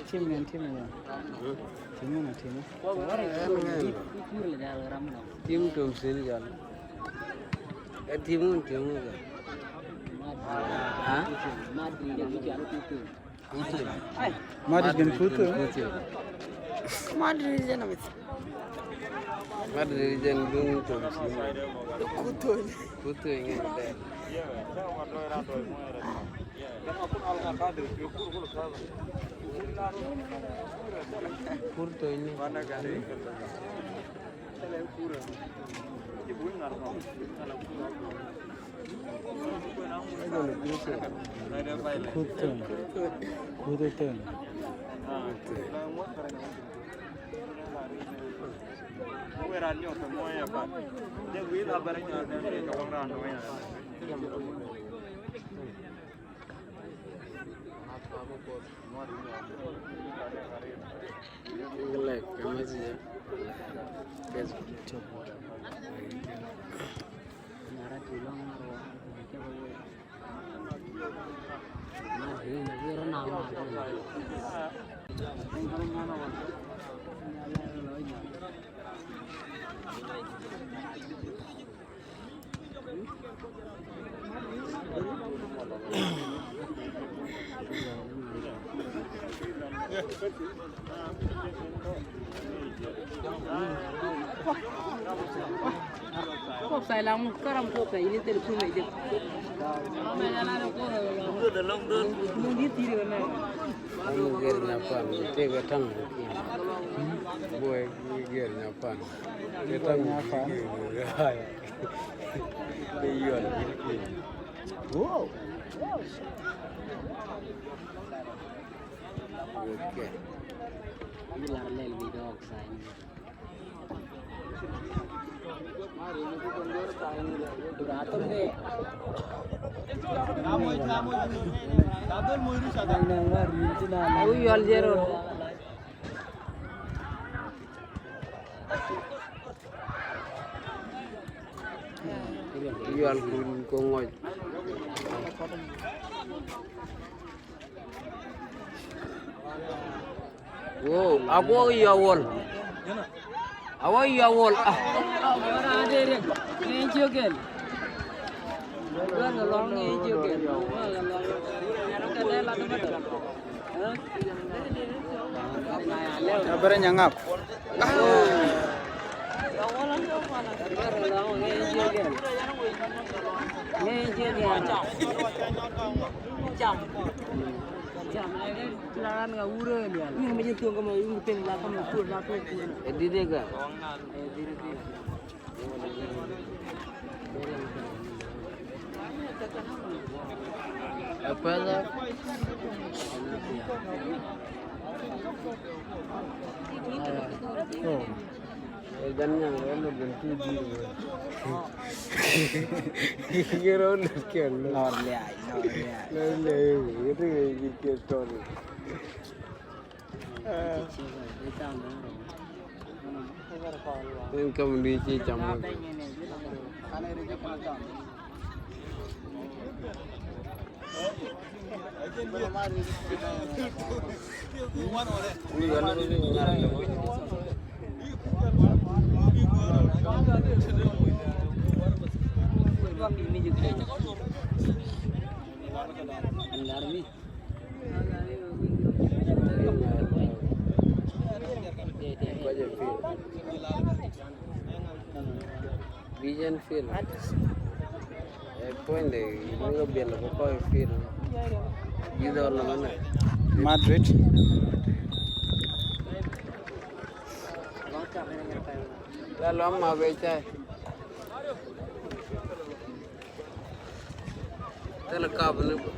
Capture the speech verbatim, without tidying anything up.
Tim ni, tim ni. Tim ni, tim ni. Tim tom Senegal. Ɛ tim ni, tim ni. Ha? Madrid gɛn Kuthon. Madrid gɛn Kuthon. Madrid gɛn duŋ tom Senegal. Kuthon. Kuthon gɛn dɛ. Kur tony ni. Kur tony. Kur tony. Anu ger nyapan, tëëkɛ taŋ. Boy, ger nyapan. Tëë taŋ. Tëë yuɔl. Wow. Okay. Yual kun ko ŋɔc. Wow, a kuɔk yɔ wol. A wä yɔ wol. Ah. A bɛrɛ nyaŋap. Ɛ didɛ ka. Ɛ pɛlɛ. Oh. Ɛ gan nyaŋ rɔ lɛ ben tu di. Ŋɛ rɔ lɛ kɛl. Nɔr lɛ ay, nɔr lɛ ay. Nɔr lɛ ay, ŋɛ ti ŋɛ ji kɛl tɔri. Ɛn kam ni ci cam. Yɛn field. Ɛ puɔ̱nydɛ, yɛn kɛ biɛl kɛ kɔc field. Yith ɔ lɔmɔ nɛ. Madrid. La lɔm ma bɛ cay. Thilɛ kap ni bä.